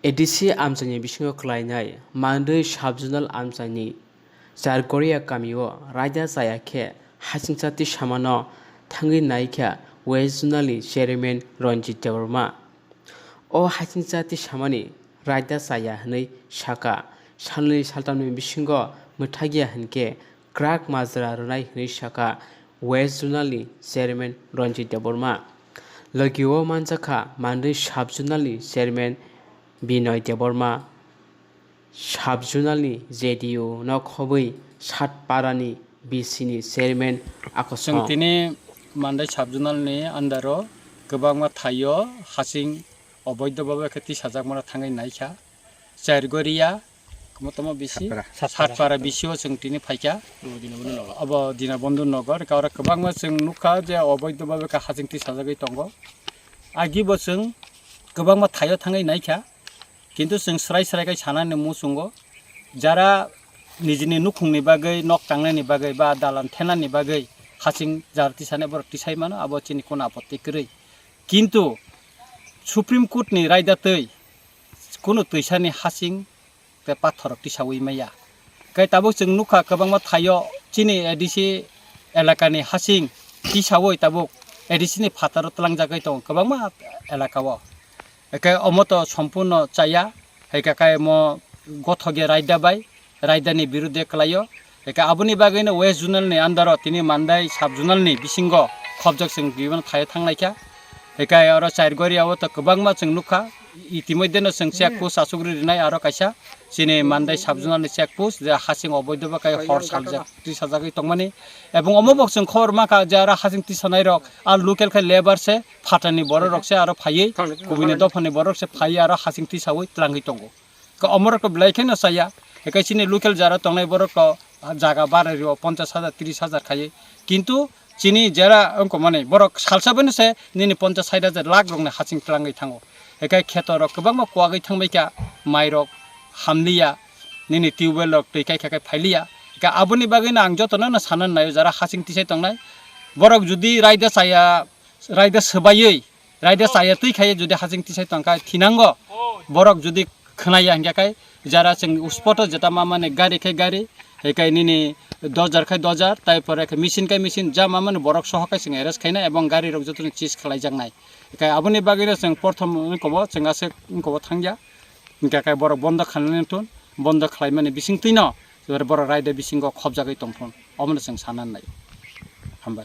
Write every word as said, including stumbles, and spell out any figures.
A D C amchaini bisingo klainai Mandwi sub-zonal amchaini Chargoria kamio raida chaya khe hasingcha tisamano thangwi naikha West Zonal ni Chairman Ranjit Debbarma. O hasingcha tisamani raida chaya hwnwi sakha, salnwi saltamni bisingo mwthagya hinkhe kwrak majra rwnai hwnwi sakha West Zonal ni Chairman Ranjit Debbarma. Logio manjakha Mandwi sub-zonal ni Chairman Binoy Debbarma, sub-zonal ni J D U no khobwi Satpara ni B C ni Chairman Akosong. Chwng tini Mandai sub-zonal ni under o kwbangma thaio hasing oboido babe khe tisajakmano thangwi naikha. Chargoria, Kamo tamo bisi? Satpara. Satpara bisio chwng tini phaikha. Obo Dinabandhu Nagar. Obo Dinabandhu Nagar, ka oro kwbangma chwng nukha je oboido babe ka hasing tisajagwi tongo. Agibo chwng kwbangma thaio thangwi naikha. Kintu chwng srai srai khai sanani muchungo. Jara nijini nukhungni bagwi, nok tangnani bagwi ba dalan thenani bagwi hasing jar tisani borok tisai mano, abo chini kono apotti kwrwi. Kintu Supreme Court ni raida twi kunu twisani hasing tei pathorrok tisaui maya. Khe tabuk chwng nukha kwbangma thaio chini A D C elakani hasing tisaui tabuk A D C ni phataro tlangjagwi tongo kwbangma elakao. Khe omo to sompurno chaya, hai khe khe omo gothokya raida bai, raida ni birudhe kwlaio. Eka aboni bagwino West Zonal ni under o tini Mandai sub zonal ni bisingo khobjak chwng twibono thaio thanglaikha. Eka oro Chargoria o to kwbangma chwng nukha. Itimodheno chwng check post achukri rinai aro kaisa chini Mandai sub zonal ni check post je hasing oboido bakai hor saljak tisajagwi tongmani. Ebong omo bo chwng khobor mankha je aro hasing tisanai rok a local khe labour se, phatani borok rok se aro phaiwi kubuni dophani borok se phaiwi aro hasing tisaui tlangwi tongo. Khe omorok to belai kheno chaya, khe chini local jara tongnai borok to jaga bara rio ponchash hajar, trish hajar khaiwi. Kintu chini jera wngkha mani borok salsa bai no se nini ponchash sait hajar lakh rokni hasing tlangwi thango. Khe kheto rok kwbangma kuwagwi thangbai kha, mai rok hamliya, nini tubewell rok twi kai kha khe phailiya. Khe aboni bagwi no ang jotono no sana naio jara hasing tisai tongnai. Borok jodi raida chaya, raida swbaiwi, raida chaya twi khaiwi jodi hasing tisai tongkha thinango, borok jodi khwnaya hinkhe kai jara chwng spot o jeta ma mani gari khai gari, hai kai nini dojar khai dojar, tai pore khe machine khai machine, ja ma mani borok soho khai chwng arrest khaina ebong gari rok jotono seize khlaijaknai. Hai kai aboni bagwino chwng porthom wngkha bo chwng aswk wngkha bo thangya, hinkhe kai borok bondo khlainani thun, bondo khlaimani bising twino borok raida bisingo khobjagwi tongthun, omono chwng sana nai. Hambai.